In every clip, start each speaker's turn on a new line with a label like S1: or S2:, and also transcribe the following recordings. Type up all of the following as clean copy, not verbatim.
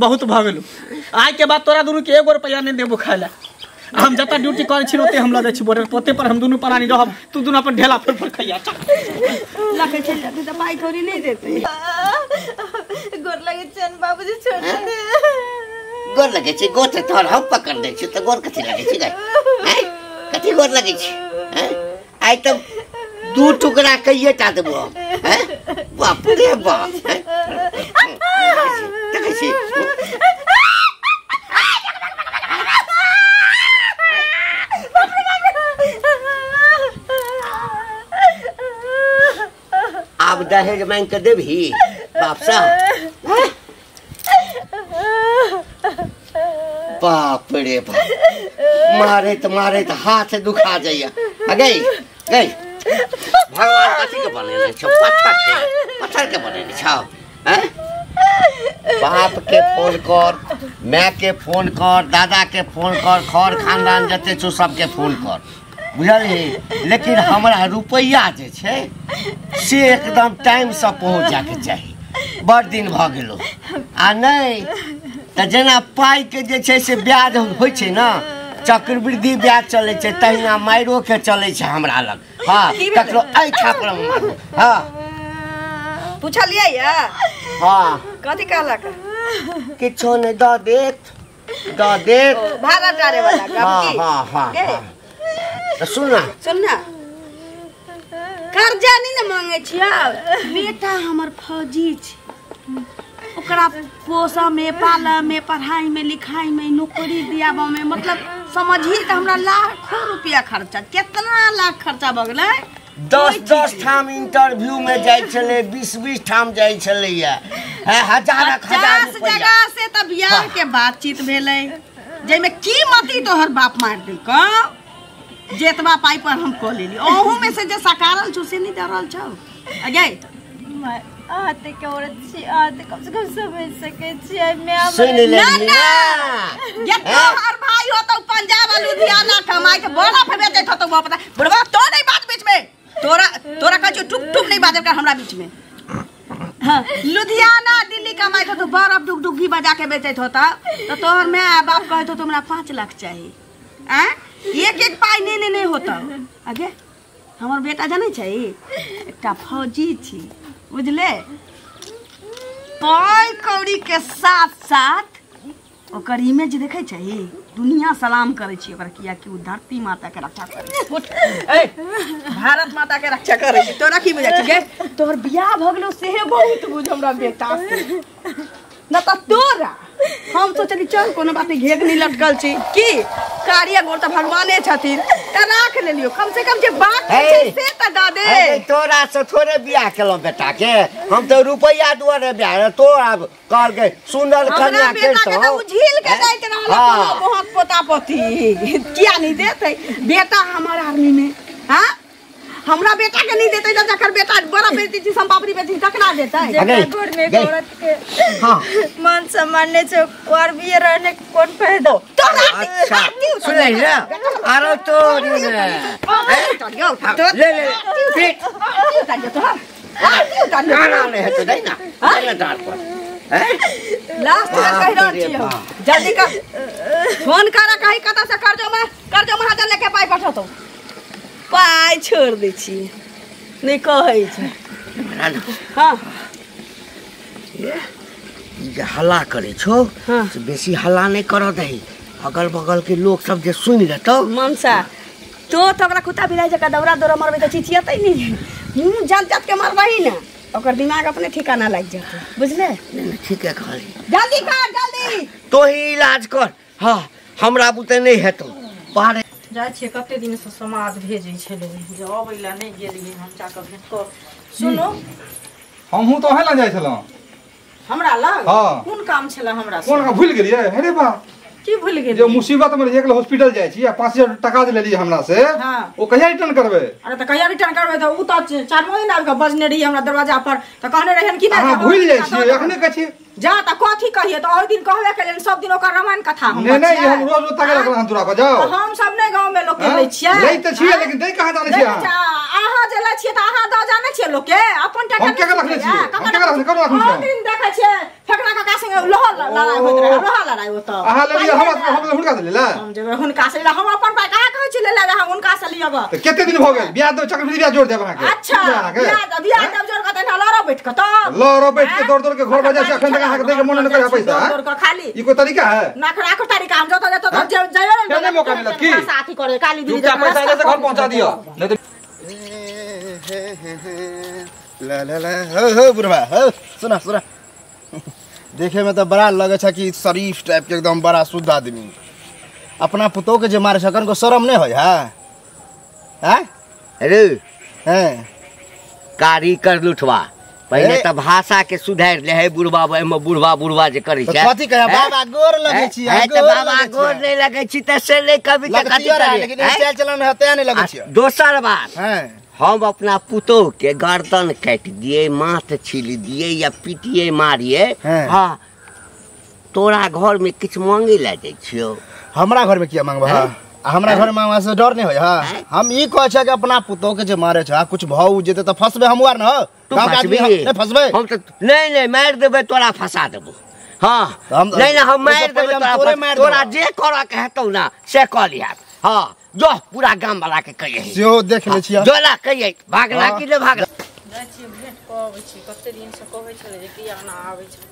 S1: बहुत भऽ गेलौ। आइ के बाद तोरा दुनू के एगो रुपैआ नहीं देबो खाए ला। हम जतऽ ड्यूटी करै छी ओते हम लऽ जाइ छी बॉर्डर पर, ओते पर हम दुनू प्राणी रहब, तू दुनू अपन ढेला फोड़ फोड़ खइया। चल
S2: लके चल जाते त पाई थोड़ी नहीं देते।
S3: गोर लगे छन बाबूजी, छोड़ दे।
S4: गोर लगे छी? गोर त तोहर हम पकड़ दै छी त गोर कथी लगे छी गै? हैं कथी गोर लगे छी? हैं आइ त दू टुकड़ा कइये टा देबो हम। हैं बाप रे बाप, देखै छी आब दहेज मांग के देबही बाप सा? बाप रे बाप, मारैत मारैत हाथ दुखा जाइया। गई गई भगवान कथी के बनेने छौ? पत्थर के, पत्थर के बनेने छौ? हैं बाप के फोन कर, my के फोन कर, दादा के फोन कर, खर खानदान जते छौ सबके फोन कर, बुझलही? लेकिन हमरा रुपैआ जे छै से एकदम टाइम से पहुँच जाके चाही। बड़ दिन भऽ गेलो। आ नहीं तऽ जेना पाई के जे छै से ब्याज होइ छै ने, चक्रवृद्धि ब्याज चलै छै, तहिना माइरो के चलै छै हमरा लग। हाँ ककरो एहि छापड़ में मारू। हाँ
S2: पूछलियै या?
S4: हाँ
S2: कथी कहलक?
S4: किछो नहीं, दऽ देत दऽ देत
S2: भाड़ा टारे वाला।
S4: हाँ हाँ हाँ हाँ। सुन ना
S2: सुन ना, कर्जा नहीं ने मांगे छियै। बेटा हमर फौजी छै, ओकरा पोसऽ में पालऽ में पढ़ाई में लिखाई में नौकरी दियाबऽ में, मतलब समझही तऽ हमरा लाखों रुपया खर्चा, कितना लाख खर्चा भऽ गेलै।
S4: 10-10 ठाम इंटरव्यू में जाइ छलै, 20-20 ठाम जाइ छलैया, हजार हजार
S2: 50 जगह से तऽ बियाह के बातचीत भेलै, जाहिमे की मती तोहर बाप मारि देलकौ, जेतबा पाई पर हम कऽ लेली, ओहू में से जे सकारल छौ से नहीं दऽ रहल छौ। अगे
S3: अहाँ तऽ के औरत छी, अहाँ तऽ कम से कम समझ सकै छियै। माय
S4: सुन लेली
S2: ना ये तोहर भाई होतौ पंजाब आ लुधियाना कमाई के बड़ा पे बेचैत होतौ पता। बुढ़वा तो नहीं बात बीच में, तोरा तोरा कहै छियौ टुक टुक नहीं बाजल कर हमरा बीच में। हाँ लुधियाना दिल्ली कमाई होतौ, बर्फ डुग डुगी बजा के बेचैत होता, तो तोहर my बाप कहैत होतौ हमरा 5 लाख चाही। आँ एक एक पाई नहीं नहीं होता। आगे हमर बेटा जानै छै एकटा फौजी छी, बुझले? पाई कौड़ी के साथ साथ ओकर इमेज देखै छै, दुनिया सलाम करै छै ओकरा, किया कि ओ धरती माता के रक्षा करै छै, भारत माता के रक्षा करै छै। तोरा की बुझाइ छै गे? तोहर बियाह भऽ गेलौ सेहे बहुत बुझ हमरा बेटा से, न तऽ तोरा हम सोचली चल कोनो बात नहीं, घेघ नहीं लटकल छी की कारिया गोर तऽ भगवाने छथिन तऽ राख लेलियो, कम से कम जे बात छै से तऽ दऽ दे।
S4: तोरा से थोड़े बियाह केलहुँ बेटा के, हम तऽ रुपैआ दुआरे बियाह, तोरा कहलकै सुन्दर कन्या के
S2: तऽ उझिल के दैत रहल कोनो बहुत पोता पोती, किया नहीं देतै बेटा हमर आर्मी में? हाँ हमरा बेटा के नहीं देतै तऽ जकर बेटा बड़ा बेटी छी सम्पापड़ी बेटी तकरा देतै।
S3: घर में औरत के हां मान सम्मान नै छै, और भी रहने के कोन फायदा?
S2: तोरा
S4: अच्छा सुन ले ना, आरो तो ले ले पीट
S2: तोहर
S4: ना ना नहीं है तो नहीं ना ना डाल पर हैं
S2: लास्ट में कह रहल छियौ, जल्दी कर फोन कर, कहीं कतऽ से कर्जो में कर्जो महाजन लेके पाई पठतौ। पाई छोड़ दै छी नहीं कहै छै। हाँ
S4: जे हल्ला करै छौ से बेसी हल्ला नहीं करऽ दही, अगल बगल के लोग सब जे सुनि लेतौ।
S2: मनसा तो तऽ ओकरा कुत्ता बिलाइ जकाँ दौड़ा दौड़ा मारबै तऽ चिचियतै नहीं, मुँह जात जात के मारबही ने ओकर दिमाग अपने ठिकाना लागि जेतै, बुझले?
S4: नहीं ठीके कहली,
S2: जल्दी कर जल्दी,
S4: तो ही इलाज कर। हाँ हमरा बुते नहीं हेतौ। बाहर
S5: जाइ छियै, कते दिनसँ समाद भेजै छलै जे अबै लए नहि गेलियै हम, जाकऽ भेंट कऽ। सुनू
S6: हमहूँ तऽ अहें लग जाइ छलहुँ।
S5: हमरा लग?
S6: हाँ।
S5: कोन काम छलै हमरा?
S6: कोन काम भूलि गेलियै? हे रे बा
S5: की भूलि गेलियै?
S6: जे मुसीबत में रहियै, हॉस्पिटल जाइ छी आ 5000 टका जे लेलियै हमरा से,
S5: हाँ।
S6: ओ कहिया रिटर्न करबै?
S5: अरे तऽ कहिया रिटर्न करबै तऽ उ तऽ 4 दिन आबि कऽ बजने रहियै हमरा दरवाजा पर, तऽ कहने रहियन कि नहि।
S6: अहाँ भूलि जाइ छियै, एखने कहै छियै।
S5: जा त कथी कहिए त ओहि दिन कहबे केलियन सब दिन ओकर रामायण कथा हम
S6: नहीं नहीं हम रोज रोज ताके रखल हम तोरा पर जाओ।
S5: हम सब नहीं गांव में लोग के लै छियै।
S6: लै त छियै लेकिन दै कहां जानै छियै
S5: अहाँ जे लै छियै त अहाँ द जानै छियै लोग के अपन टका
S6: हम के रखने छियै हम के रखने कोन रखने
S5: छियै। दिन देखै छियै फेकना काका संगे लोहा लड़ाई होइत रहे लोहा लड़ाई होत
S6: अहाँ ले लिअ हम हुनका से लेला
S5: हम जेबै हुनका से हम अपन पाइ कहाँ कहै छी लेला हम हुनका से लिअब
S6: त कते दिन भ गेल ब्याज दो चक्रवृद्धि ब्याज जोड़ देब अहाँ के।
S5: अच्छा ब्याज ब्याज देब जोड़ के त लड़ो बैठ के तब
S6: लड़ो बैठ के दौड़ दौड़ के घर बजा छै अखन तक अहाँ के देख मन न करे पैसा
S5: दौड़ के खाली
S6: ई कोई तरीका है
S5: ना खरा तरीका हम जत जत जाइयो
S6: नहीं मौका मिलत की
S5: साथी करे काली दीदी
S6: पैसा ले से घर पहुंचा दियो नहीं तो
S7: ला ला ला हो हो बुढ़वा हो सुना सुना देखे में तो बड़ा लगे छा कि शरीफ टाइप के एकदम बड़ा शुद्ध आदमी अपना पुतोह के जे मारे सकन को शर्म नहीं होय है हैं
S4: अरे
S7: हैं
S4: कारी कर लुठवा पहले त भाषा के सुधार ले है बुढ़वा एमे बुढ़वा बुढ़वा जे करै छै
S7: कथि कहे बाबा गोर लगै छी
S4: त बाबा गोर नहीं लगै छी त से नहीं कभी त कथि करे
S7: लेकिन स्टाइल चलन हते नहीं लगै छी।
S4: दोसर बात
S7: हैं
S4: हम अपना पुतोह के गर्दन काटि दिए माथ छील दिए या पीटिए मारिए। हाँ तोरा घर में किछ मांगे ला जाइ छियो?
S7: हमरा घर में किया मांगबा? हमरा घर में से डर नहीं होय। हाँ हम ई कहै छै कि अपना पुतोह के जे मारे छै कुछ भाव जेते त फसबे हम आर न हो गांव के आदमी नहीं फसबे
S4: हम त नहीं नहीं मार देबै तोरा फसा देबो। हाँ नहीं नहीं हम मार देबै तोरा तोरा जे करऽ के हेतौ ना से कऽ लिहा। हाँ जो पूरा गाम वाला के कहिए
S7: सेहो देख ले छियै
S4: जोला कहिए भागला कि नहि भागला।
S5: जाइ छियै भेंट कऽ अबै छी कते दिन से कहै छलै जे किया ना आबै छै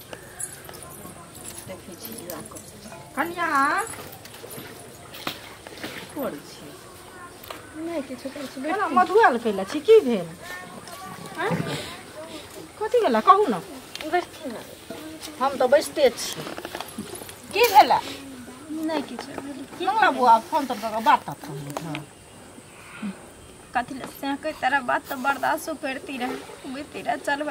S5: देखै छी जा कऽ कनिया करै छी
S3: नहि किछु करै छी
S5: बेटा मधुआल कैला छी की भेल हैं कथी भेला कहू न
S3: बैठथिन न
S5: हम तऽ बैसते छी की भेला
S3: नहीं किछु
S5: मंगला बुआ फोन तर कऽ बात तात
S3: कथी ले से कई तरह बात तो बर्दाश्तो करती रहे बुझती रहे चल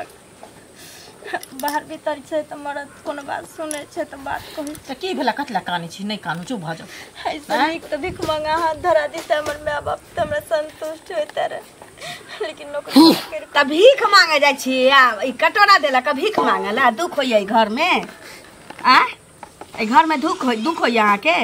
S3: बाहर भीतर छै तऽ मरद कोनो बात सुनै छै तऽ बात कहै
S5: तऽ की भेला कथी कानै छी नहि कानू चुप भऽ जाउ।
S3: ऐसा नीक तऽ भीख मंगा हाथ धरा दिते हमर माय बाप तऽ हमरा संतुष्ट होइते रहे लेकिन नौकरी
S2: तऽ भीख मांगे जाइ छी आ ई कटोरा देलक भीख मांगला दुख होइए घर में आ एहि घर में दुख होइए अहाँके।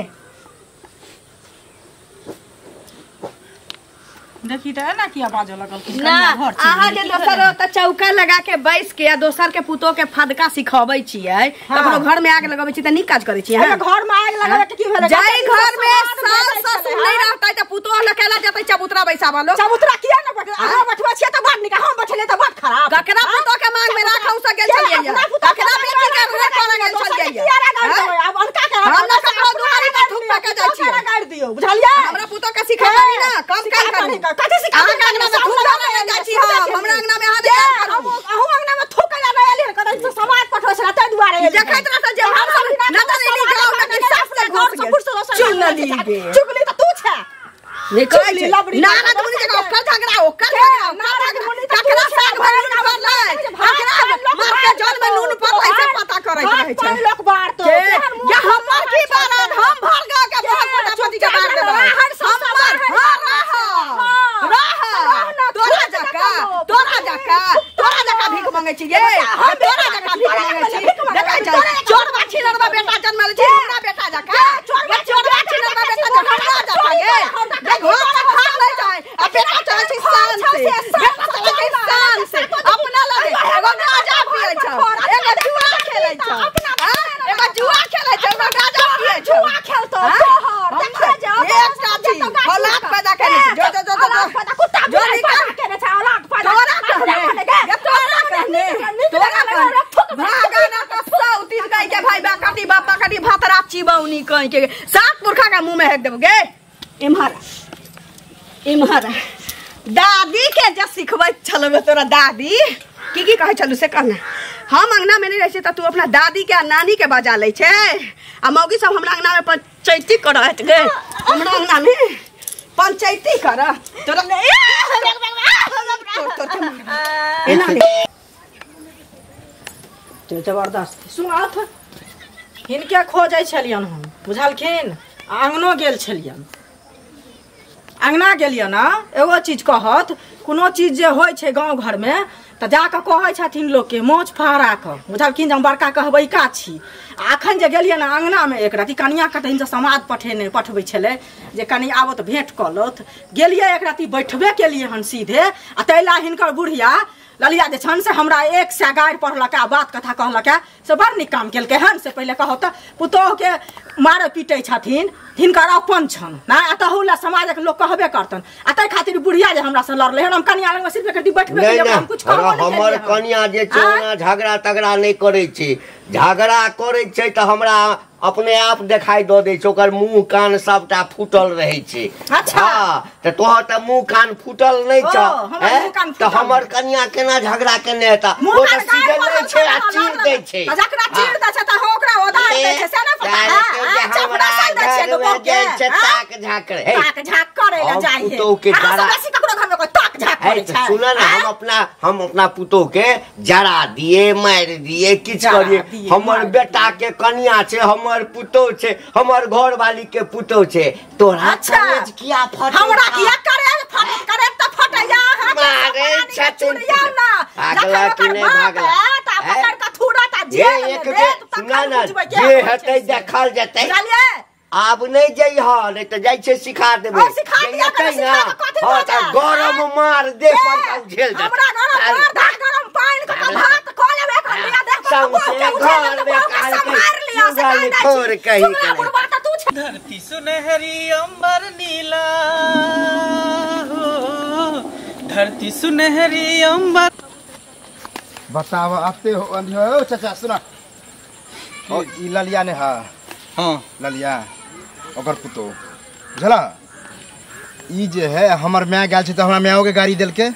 S5: देखी त एना किया बाजऽ लगल
S2: ना अहाँ जे दोसर ओतऽ चौका लगा के बैस के आ दोसर के पुतोह के फदका सिखबै छियै ककरो घर में आग लगबै छी तऽ नीक काज करै छियै।
S5: घर में आग लगबै के की भेलै?
S2: जाहि घर में सास ससुर नहि रहतै तऽ पुतोह लऽ केला जेतै चबूतरा बैसाबऽ लोक
S5: चबूतरा किया ने बैठे अहाँ बैठबै छियै तऽ बड़ नीक हम बैठलियै तऽ बड़ खराब।
S2: ककरा पुतोह के मांग में राख हौसा गेल छलियै ककरा बेटी के रोए करऽ गेल छलियै
S5: आब अनका के
S2: हम ना ककरो दुआरी पर थूक पका जाइ छियै
S5: गाड़ि दियौ बुझलियै
S2: हमरा पुतोह के सिखेबै ना कम काज करू
S5: कथी सिखाबै
S2: अंगना में थूक लगा जाइ छी हम हमरा अंगना में अहाँ नहि करू
S5: अहूँ अंगना में थूक लगा एली हन कतै समाज पठबै छला ताहि दुआरे एली
S2: देखैत रहत जे हम सब ना त एली गाँव में कि साफ से
S5: घर से फुर्सत
S2: चुनली बे
S5: चुगली त तू छे
S2: नहीं कहै छै नारद मुनि जकाँ ओकर झगड़ा ओकर झगड़ा ककरा साग भरि नून भरलै ककरा मार के जल में नून पड़लै से पता करैत रहै छै
S5: लोक बारतो
S2: या हमर की बारत हम भर गाँव के भर पटापटी के बार देबै हमर रह रह तोरा जका तोरा जका तोरा जका भीख मांगै छी ये हम तोरा जका भीख मांगै छी देखै छै चोरबा छिनरबा बेटा जन्मल छी हमरा बेटा जका चोरबा छिनरबा बेटा हमरा जका गे जे घर में खा लै छै आ बेटा चलै छै शान से बेटा चलै छै शान से अपना लगे एगो गाजा पियै छै एगो जुआ खेलै छै एगो जुआ खेलै छै एगो गाजा पियै छै
S5: जुआ खेलतो तोहर देखै जाओ
S2: एक चाची औलाद पैदा केने छै जो जो जो
S5: कुत्ता
S2: जो
S5: पैदा केने छै औलाद पैदा
S2: तोरा कहने तोरा कहने तोरा कहने भागा ना त सौ तीन कहि के भाई बा कटी बापा कटी भातरा चिबौनी कहि के सात पुरखा के मुंह में हेक देबो गे। इम्हर इम्हर दादी के जे सिखबै छलबै तोरा दादी की की कहै छलू से कहना। हम अंगना में नहीं रहै छी त तू अपना दादी के आ नानी के बजा लै छै आ मौगी सब हमरा अंगना में पंचैती करत गे हमरा अंगना में पंचैती कर तोरा
S5: जबरदस्त सुनत हिनके खोजै छलियन हम बुझलखिन अंगनो गेल छलियन अंगना गेलियन एगो चीज कहत कोनो चीज जे होइ छै गाँव घरमे त
S2: तऽ जाकऽ कहै छथिन लोकके मोछ फहरा कऽ बुझलखिन जे हम बड़का कहबैका छी। आ अखन जे गेलियै ने अङ्गनामे एक राति कनियाके तऽ हिनका समाद पठेने पठबै छलै जे कनि आबो तऽ भेँट कऽ लौथ। गेलियै एक राति बैठबे केलियै हन सीधे आ ताहि हिनकर बुढ़िया ललिया जे छन से हमरा 100 गारि पढ़लक आ बात कथा कहलक से बड़ नीक काम केलकै हन। से पहिले कहौ तऽ पुतोहके मारै पीटै छथिन हिनकर अपन छन ना, आ तहू लए समाजक लोक कहबे करतन। आ ताहि खातिर बुढ़िया जे हमरा से लड़लै हन, हम कनिया लगमे सिर्फ एक बैठबे केलियै, हम कुछ कहबो नहि
S4: हमर
S2: केलियै।
S4: कनिया जे छै ओना झगड़ा तगड़ा नहि करै छै, झगड़ा करै छै तऽ हमरा अपने आप देखाई दऽ दै छै, ओकर मुँह कान सबटा फूटल रहै छै।
S2: अच्छा।
S4: हाँ, तऽ तोहर तऽ मुँह कान फूटल नहि छौ,
S2: हमर मुँह कान
S4: तऽ
S2: फूटल
S4: हमर
S2: नहि।
S4: कनिया केना झगड़ा केने हेता?
S2: मुँह
S4: ओ तऽ
S2: कान
S4: सीधे
S2: गारि
S4: नहि
S2: पढ़ल
S4: छै आ
S2: छलै,
S4: चीर दै छै।
S2: आ जकरा चीर दै छै तऽ ओकरा ओदार दै छै, से नहि पता
S4: तारे
S2: है?
S4: के जे
S2: आ,
S4: हमरा
S2: चपड़ा सन दै छै
S4: घरमे
S2: बहू के,
S4: जाइ छै,
S2: आ?
S4: ताक झाँक रे। हे,
S2: ताक झाँक करै लए
S4: हम
S2: जाइ है।
S4: पुतोहु के
S2: अहाँ सब
S4: जरा-
S2: बेसी ककरो घरमे कोइ ताक झाँक
S4: हे,
S2: करै
S4: तऽ
S2: छै।
S4: सुनऽ ने,
S2: आ?
S4: हम अपना पुतोहु के जरा दिए, मारि दिए, किछु
S2: जरा
S4: करिए।
S2: दिए,
S4: हमर
S2: मारि
S4: बेटा के कनिया छै, हमर पुतोहु छै, हमर घरवाली के पुतोहु छै। तोरा
S2: अच्छा।
S4: कलेज किया फटै
S2: हमरा
S4: छौ?
S2: किया करे फटत करे तऽ फटैया अहाँ के
S4: मारै
S2: समानी के
S4: छथिन।
S2: चुड़िया ना।
S4: भागला
S2: जखन
S4: कि
S2: ओकर
S4: नहि
S2: बाप
S4: भागला?
S2: आयत आ
S4: हैं?
S2: पकड़ कऽ थुरत आ
S4: ये
S2: जेल मे
S4: एक
S2: देत,
S4: बेर
S2: तखन
S4: सुना ना,
S2: बुझबै के
S4: जे
S2: होइ छै
S4: हेतै
S2: से।
S4: देखल जेतै।
S2: बुझलियै?
S4: आब नहि जइह, नहि तऽ जाइ छै सिखा देबै।
S2: और सिखा
S4: जे
S2: दिअ,
S4: एतै
S2: कनि
S4: ना,
S2: सिखा कऽ कथी
S4: हँ,
S2: भऽ
S4: तऽ
S2: जायत?
S4: गरम
S2: आँय?
S4: मार दे
S2: ए,
S4: पर तऽ झेल जेतै।
S2: हमरा गरम मार दे, गरम पानि कऽ कऽ भात कऽ लेब, एक हंडिया देह पर
S4: सौंसे
S2: बहू के उठा लेब, तऽ
S4: घरमे
S2: बहू के
S4: काल के
S2: सम्हारि लिअ, से
S4: चुगल
S2: कहै नहि
S4: खोर
S2: छी।
S4: कही
S2: चुगला
S4: के।
S2: बुढ़बा तऽ तू छै।
S1: धरती सुनहरी अंबर नीला हो, धरती सुनहरी अंबर।
S7: बताब आते हो अंधियो। ओ चाचा सुना, ओ ई ललिया ने हा,
S6: हाँ
S7: ललिया ओकर पुतोहु बुझला, ई जे है हमर माय गेल छै तऽ हमरा मायो के गाड़ी देलकै।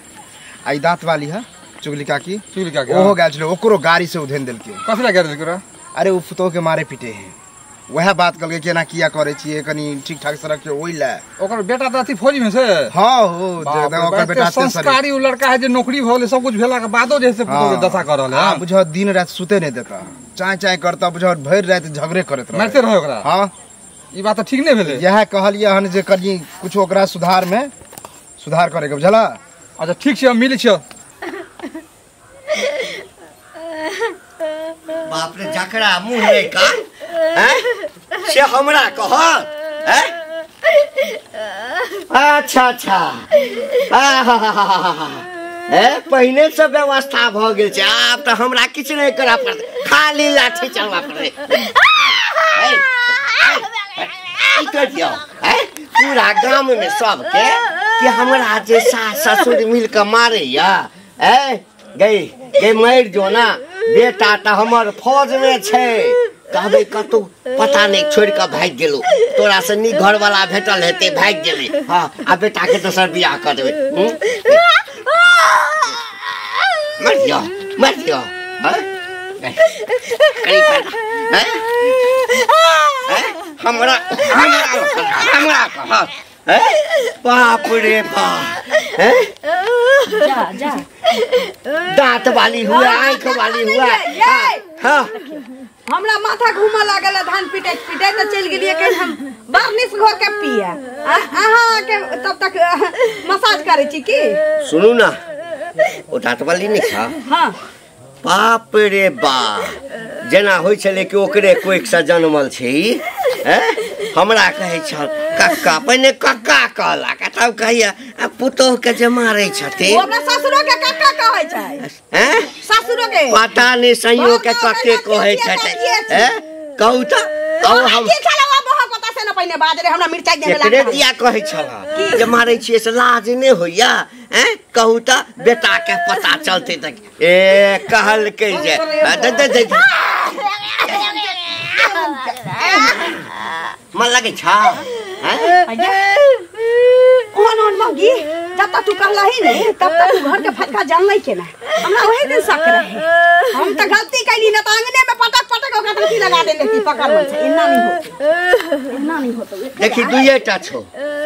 S7: आ ई दाँत वाली है चुगली काकी,
S6: चुगली काकी,
S7: ओहो
S6: हाँ।
S7: गेल छलै, ओकरो गाड़ी से उधेन देलकै।
S6: कथी लए गाड़ी देलकै ओकरा?
S7: अरे ओ पुतोहु के मारे पीटे है, वएह बात कहलकै केना किया करै छियै, कनी ठीक ठाक से रखियौ ओहि लए।
S6: ओकर बेटा तऽ अथी फौजी में छै।
S7: हाँ हो,
S6: बाप रे,
S7: ओकर
S6: बाप,
S7: बेटा
S6: एते संस्कारी उ लड़का है जे नौकरी भऽ गेलै, सब कुछ भेला के बादो जे है से पुतोहु के दशा कऽ रहल है।
S7: हाँ, बुझौ दिन राति सुते नहि देता, चाय चाय करता, बुझौ भरि राति झगड़े करैत रहै,
S6: मारिते रहै ओकरा।
S7: हाँ,
S6: ई बात तऽ ठीक नहि भेलै।
S7: इएह कहलियै हन जे कनि कुछ ओकरा सुधार में सुधार करे के, बुझला?
S6: अच्छा ठीक छै, हम मिलै छियौ।
S4: बाप रे, जकरा मुँह नहि कान हैं से हमरा कहत हैं? अच्छा अच्छा, आहाहाहा। पहिने से व्यवस्था भऽ गेल छै, आब तऽ हमरा किछु नहि करऽ पड़तै, खाली लाठी चलबऽ पड़तै। ई कह दियौ, हैं? पूरा गाम में सबके कि हमरा जे सास ससुर मिल कऽ मारैया, हैं? गई गई मरि जो ना, बेटा तऽ हमर फौज में छै, कहबै कतौ पता नहि छोड़ि कऽ भागि गेलौ, तोरा से नीक घरवाला भेटल हेतै, भागि गेलै। हाँ, आ बेटा के दोसर बियाह कऽ देबै। मरि जो, मरि जो, हाँ? हैं? हैं? हमरा हमरा हमरा कहत, हैं? बाप रे बाप, हैं?
S2: जा जा,
S4: दांत वाली हुआ, आँख वाली हुआ। हाँ,
S2: हमरा माथा घूमऽ लागल है धान पीटैत पीटैत, तऽ चलि गेलियै कहीं हम बार्निश घोर के पिए। अहाँ के तब तक मसाज करै छी की?
S4: सुनू ना, ओ दांत वाली नहि छा?
S2: हाँ।
S4: बाप रे बाप, जेना होइ छलै कि ओकरे कोखिसँ जनमल छै ई, हैं? हमरा कहै छल कक्का, पहिने कक्का कहलक, आ तब कहैया आ पुतोहु के जे मारै छथिन।
S2: ओ अपना ससुरो के कक्का कहै छै।
S4: हैं?
S2: ससुरो के।
S4: पता नहि संयो के कक्के कहै छथिन। हैं? कहू तऽ, कहू हम।
S2: की छलै ओ बहक पता से न पहिने बाज रे, हमरा मिरचाइ देबे
S4: एकरे
S2: लागल।
S4: दिया कहै छल जे मारै छियै से लाज नहि होइया, हैं? कहू तऽ बेटा के पता चलतै तऽ ए कहलकै जे दे दे दे। मन लगै छौ? हैं?
S2: ओहन ओहन मौगी, जब तक तू कहलही ने तब तक तू घर के फटका जानलै केना? हमरा ओही दिन शक रहे, हम तऽ गलती कैली ना, तऽ अंगने में पटक पटक ओकरा धोती लगा देने थी, पकड़ लै छै। एना नहि होतौ, एना नहि होतौ।
S4: देखी दुइएटा छौ,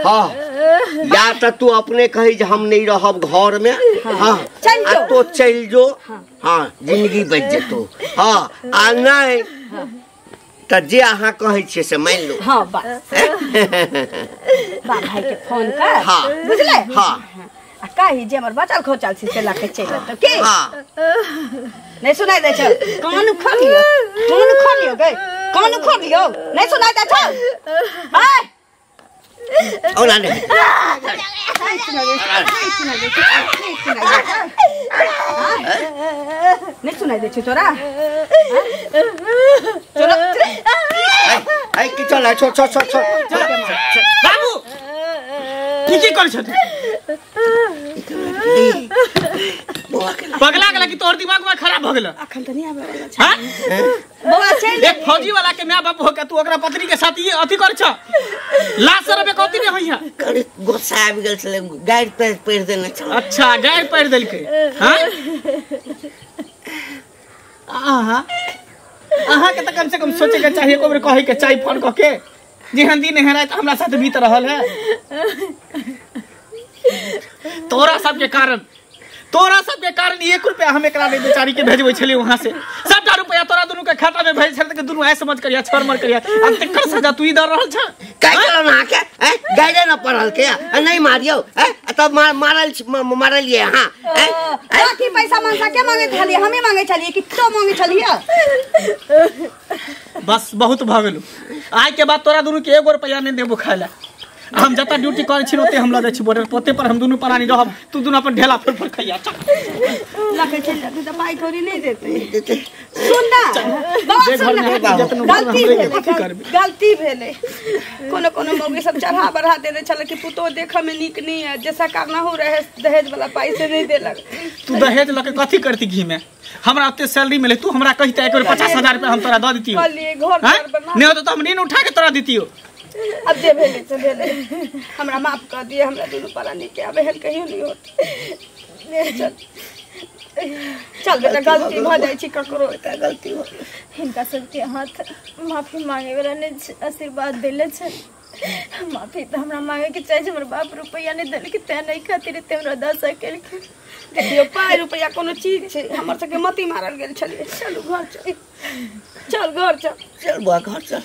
S4: हाँ, या तऽ तू अपने कही जे हम नहि रहब घर में, हाँ,
S2: चलि
S4: आ
S2: जो।
S4: तो चलि जो, हाँ, जिंदगी बचि जेतौ, हाँ, आ नहि तऽ जे अहाँ कहै छियै से मानि लो।
S2: हाँ, बस। बाप भाई के फोन कर।
S4: हाँ।
S2: बुझले?
S4: हाँ।
S2: आ कही जे हमर बचल खोचल छी से लके चलि एतौ की।
S4: हां
S2: नहीं सुनाई दै छौ? कान उखड़ लियो, कान उखड़ लियो गई, कान उखड़ लियो, नहीं सुनाई दै छौ? हाय
S4: ओला नहीं
S2: नहीं सुनाई दै छौ तोरा? चलो
S4: ऐ की चल छोड़ छोड़ छोड़ छोड़
S1: बाबू की की करै छथि? पगला गेला कि तोहर दिमाग में खराब भ गेल?
S2: अखन त नहीं आबै वाला छै।
S1: हां
S2: बौआ चल
S1: एक फौजी वाला के my बाप हो के तू ओकरा पत्नी के साथ ये अथी कर छ, लाश रबे कथी नहीं होइया।
S4: करे गुस्सा आबि गेल छले, गारि पढ़ देने छल।
S1: अच्छा गारि पढ़ देलकै। हां आहा अहाँ के त कम से कम सोचे के चाहिए, एको बेर कहे के चाहिए फोन क के जेहन दिन हेराय त हमरा साथ बीत रहल है। तोरा सबके कारण, तोरा सबके कारण 1 रुपया हम एकरा नहीं बेचारी के भेजबै छलियै वहां से, सबटा रुपया तोरा दुनू के खाता में भेज छल के दुनू ऐ समझ करिया छर मर करिया। अब तकर सजा तू ही दर रहल छ।
S4: काय करल अहाँ के? ए गाइडे न पढ़ल के नहीं मारियो, ए तब मारल मारलिए। हां
S2: बाकी पैसा मनसा के मांगे छलिए? हमें मांगे छलिए कि तो मांगे छलिए?
S1: बस बहुत भ गेलौ। आइ के बाद तोरा दुनू के 1 रुपया नहीं देबो खाय ला। हम जता ड्यूटी करै छी ओते हम ल जाइ छी बॉर्डर पर, ओते पर हम दुनू प्राणी रहब, तू दुनू अपन ढेला फर फर खइया। चल
S2: लके चल जाते त पाई थोड़ी नहीं देते। सुन ना बाबा, सुन ना, गलती भेलै, गलती भेलै। कोनो कोनो मौगी सब चढ़ा बढ़ा देने छल कि पुतोह देखऽ में नीक नहीं है, जैसा करना हो रहे दहेज वाला पाई से नहीं देलक।
S1: तू दहेज लके कथी करती घी में? हमरा ओते सैलरी मिले, तू हमरा कहिते एक बेर 50,000 रुपया हम तोरा दऽ दितियौ।
S2: घर द्वार बना
S1: नहीं होतो त हम ऋण उठा के तोरा दितियौ।
S2: अब जे भेलै से भेलै, हमरा माफ कर दिए, हमरा दुनू प्राणी के आब एहन कहियो नहीं होत। चल चल बेटा, गलती भ जाइ छै ककरो,
S4: बेटा गलती हो।
S3: हिनका सबके हाथ माफी मांगे वाला ने आशीर्वाद देले छै, माफी त हमरा मांगे के चाही। हमर बाप रुपया नहीं देलकै तें नहीं खातिर ते हमरा दशा केलकै।
S2: देखियो पाई रुपया कोनो चीज छै, हमर सबके मती मारल गेल छलियै। चलू घर चल, चल घर चल,
S4: चल बुआ घर चल।